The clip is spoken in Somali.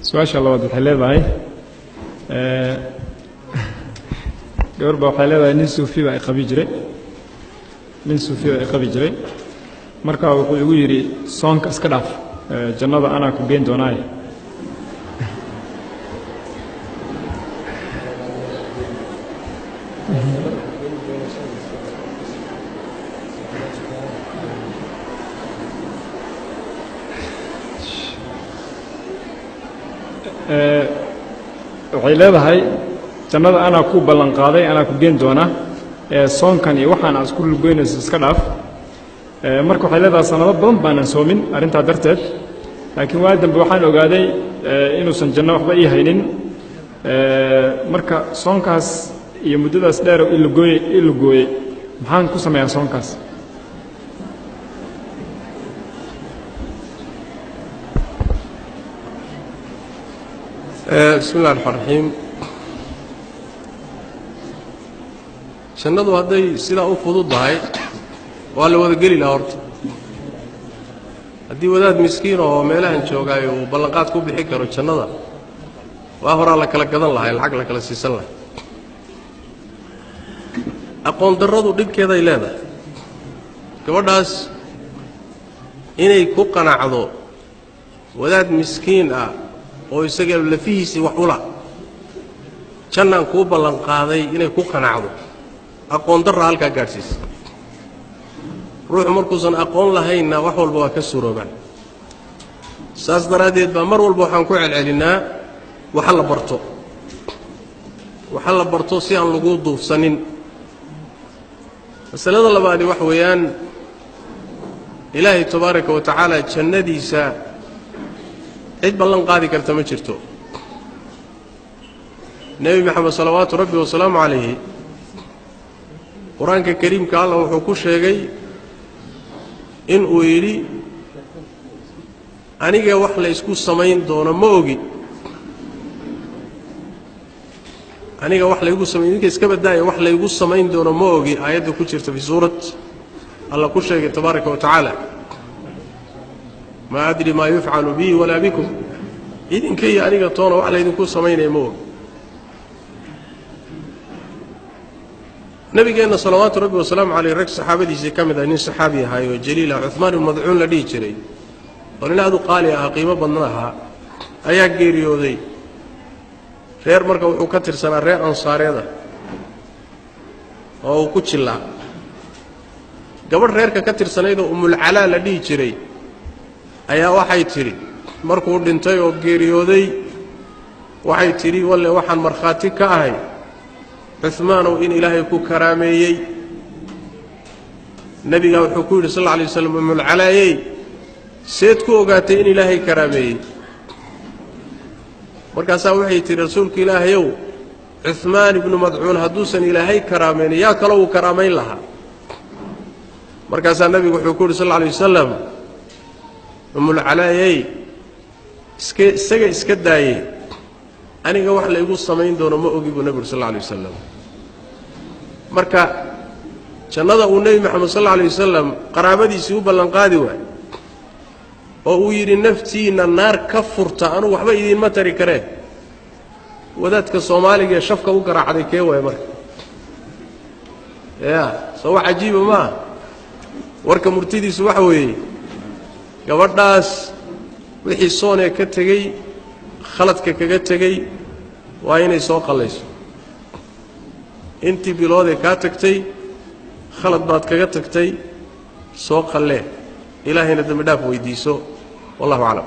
Su-aasha labaad waxay leedahay, gabar baa waxay leedahay nin suufi baa i qabi jiray, nin suufi baa i qabi jiray, markaa wuxuu igu yidhi soonka iska dhaaf, jannada anaa ku geen doonaaye. Waxay leedahay jannada anaa ku ballan qaaday, anaa ku geen doona, soonkan iyo waxaan aad isku lugoynayso iska dhaaf. Marka waxay leedahay sanado badan baanan soomin arrintaa darteed, laakiin waa dambe waxaan ogaaday inuusan janno waxba ii haynin. Marka soonkaas iyo muddadaas dheer ilugooyey ilugooyey, maxaan ku sameeyaa soonkaas? Bismi illahi raxmaan raxiim. Jannadu hadday sidaa u fududdahay waa la wada geli lahaa horta. Haddii wadaad miskiin oo meelahan joogaayo uu ballanqaad ku bixi karo jannada, waa horaa la kala gadan lahay, lacag la kala siisan lahay. Aqoon darradu dhibkeeday leedahay. Gabadhaas inay ku qanacdo wadaad miskiin ah oo isaga lafihiisii wax ula jannaan kuu ballanqaaday, inay ku qanacdo, aqoon darra halkaa gaadhsiisa. Ruuxu markuusan aqoon lahaynna wax walba waa ka suroobaan. Saas daraaddeed baa mar walba waxaan ku celcelinnaa waxa la barto, waxa la barto si aan lagu duufsanin. Masalada labaadi waxa weeyaan, Ilaahay tabaaraka wa tacaala jannadiisa cid ballan qaadi karta ma jirto. Nebi Maxamed salawaatu rabbi wasalaamu calayhi Qur-aanka kariimka alla wuxuu ku sheegay in uu yidhi aniga wax la isku samayn doono ma ogi, aniga wax laygu samayn, idinka iska baddaaya, wax laygu samayn doono ma ogi. Aayadda ku jirta fii suurat alla ku sheegay tabaaraka wa tacaala, maa adri maa yufcalu bii walaa bikum, idinka iyo aniga toona wax laydinku samaynaya ma ogi. Nabigeenna salawaatu rabbi wasalaamu caleyh rag saxaabadiisii ka mid ah, nin saxaabi ahaay oo jaliil ah, Cuhmaan ibnu Madcuun la dhihi jiray, oo nin aad u qaali ahaa, qiimo badna ahaa, ayaa geeriyooday. Reer marka wuxuu ka tirsanaa reer ansaareed ah oo uu ku jillaa. Gabadh reerka ka tirsanaydoo Umulcalaa la dhihi jiray ayaa waxay tidhi markuu dhintay oo geeriyooday, waxay tidhi walle waxaan markhaati ka ahay Cuhmaanow in Ilaahay ku karaameeyey. Nebigaa wuxuu ku yidhi sal alla alay waslam, Umulcalaayey, seed ku ogaatay in Ilaahay karaameeyey? Markaasaa waxay tidhi rasuulka Ilaahayow, Cuhmaan ibnu Madcuun hadduusan Ilaahay karaamaynin yaa kaloo uu karaamayn lahaa? Markaasaa nebigu wuxuu ku yidhi sal alla alay wasalam, Umulcalaayey, iska isaga iska daaye, aniga wax laygu samayn doono ma ogi buu nebigu sal alla alay wasalam. Marka jannada uu Nebi Maxamed sal alla alay wasalam qaraabadiisii u ballanqaadi waay oo uu yidhi naftiinna naar ka furta, anugu waxba idiinma tari karee, wadaadka Soomaaliga ee shafka u garaacday kee waay marka? Yaa soo wax cajiiba maaha. Warka murtidiisu waxa weeye, gabadhaas wixii soonee ka tegey, khaladka kaga tegey, waa inay soo qallayso. Intii biloodee kaa tagtay khalad baad kaga tagtay, soo qallee, Ilaahayna dembi dhaaf weydiiso. Wallahu aclam.